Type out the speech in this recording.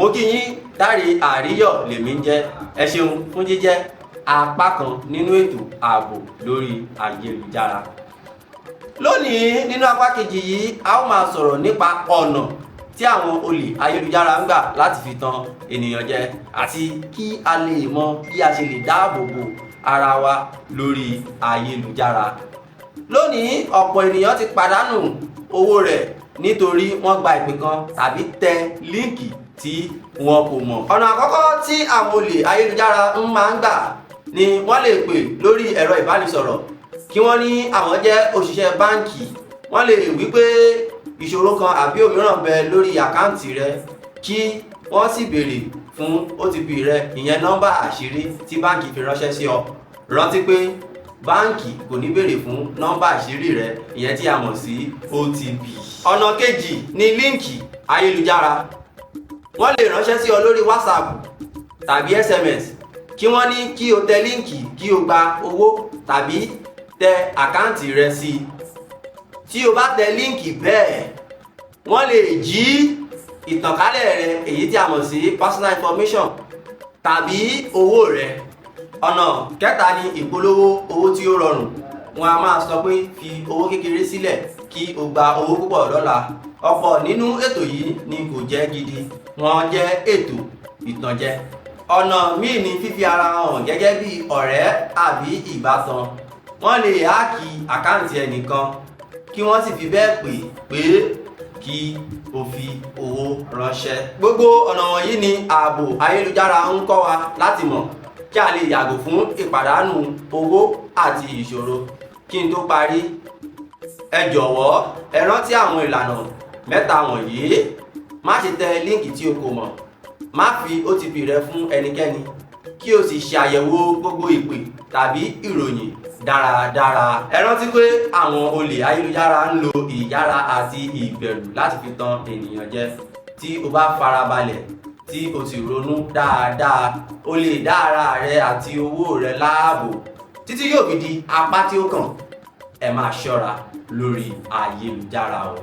Mo kí yín, Dáre Àríyọ̀ lèmi ń jẹ́. Ẹ ṣeun fún jíjẹ́ apá kan nínú ètò ààbò lórí ayélujára. Lónìí, nínú apá kejì yìí, a ó máa sọ̀rọ̀ nípa ọ̀nà tí àwọn olè ayélujára ń gbà láti fi tan ènìyàn jẹ, àti kí a lè mọ bí a ṣe lè dáàbò bo ara wa lórí ayélujára. Lónìí, ọ̀pọ̀ ènìyàn ti pàdánù owó rẹ̀ nítorí wọ́n gba ìpè kan tàbí tẹ líǹkì tí wọn kò mọ̀. Ọ̀nà àkọ́kọ́ tí àwọn olè ayélujára ń máa ń gbà ni wọ́n lè pè lórí ẹ̀rọ ìbánisọ̀rọ̀ kí wọ́n ní àwọn jẹ́ òṣìṣẹ́ báǹkì. Wọ́n lè wí pé ìṣòro kan àbí òmíràn bẹ lórí àkáǹtì rẹ, kí wọ́n sì béèrè fún OTP rẹ, ìyẹn nọ́mbà àṣírí tí báǹkì fi ránṣẹ́ sí ọ. Rántí pé báǹkì kò ní béèrè fún nọ́mbà àṣírí rẹ, ìyẹn tí a mọ̀ sí OTP. Ọ̀nà kejì ni líǹkì ayélujára. Wọ́n lè ránṣẹ́ sí ọ lórí WhatsApp tàbí SMS kí wọ́n ní kí o tẹ líǹkì kí o gba owó tàbí tẹ àkáǹtì rẹ sí i. Tí o bá tẹ líǹkì bẹ́ẹ̀, wọ́n lè jí ìtànkálẹ̀ rẹ, èyí tí a mọ̀ sí personal information, tàbí owó rẹ. Ọ̀nà kẹta ni ìpolówó owó tí ó rọrùn. Wọn a máa sọ pé fi owó kékeré sílẹ̀ kí o gba owó púpọ̀ lọ́la. Ọ̀pọ̀ nínú ètò yìí ni kò jẹ́ gidi, wọ́n jẹ́ ètò ìtànjẹ. Ọ̀nà míì ni fífi ara hàn gẹ́gẹ́ bí ọ̀rẹ́ àbí ìbátan. Wọ́n lè hack àkáǹtì ẹnìkan kí wọ́n sì fi bẹ́ẹ̀ pè pé kí o fi owó ránṣẹ́. Gbogbo ọ̀nà wọ̀nyí ni ààbò ayélujára ń kọ́ wa láti mọ̀ kí a lè yàgò fún ìpàdánù owó àti ìṣòro. Kí n tó parí, ẹ jọ̀wọ́, ẹ rántí àwọn ìlànà mẹ́ta wọ̀nyí: má ṣe tẹ líǹkì tí o kò mọ̀, má fi OTP rẹ fún ẹnikẹ́ni, kí o sì ṣàyẹ̀wò gbogbo ìpè tàbí ìròyìn dáradára. Ẹ rántí pé àwọn olè ayélujára ń lo ìyára àti ìbẹ̀rù láti fi tan ènìyàn jẹ. Tí o bá farabalẹ̀ tí o sì ronú dáadáa, o lè dá ara rẹ àti owó rẹ láàbò. Títí yóò fi di apá tí ó kàn, ẹ máa ṣọ́ra lórí ayélujára o.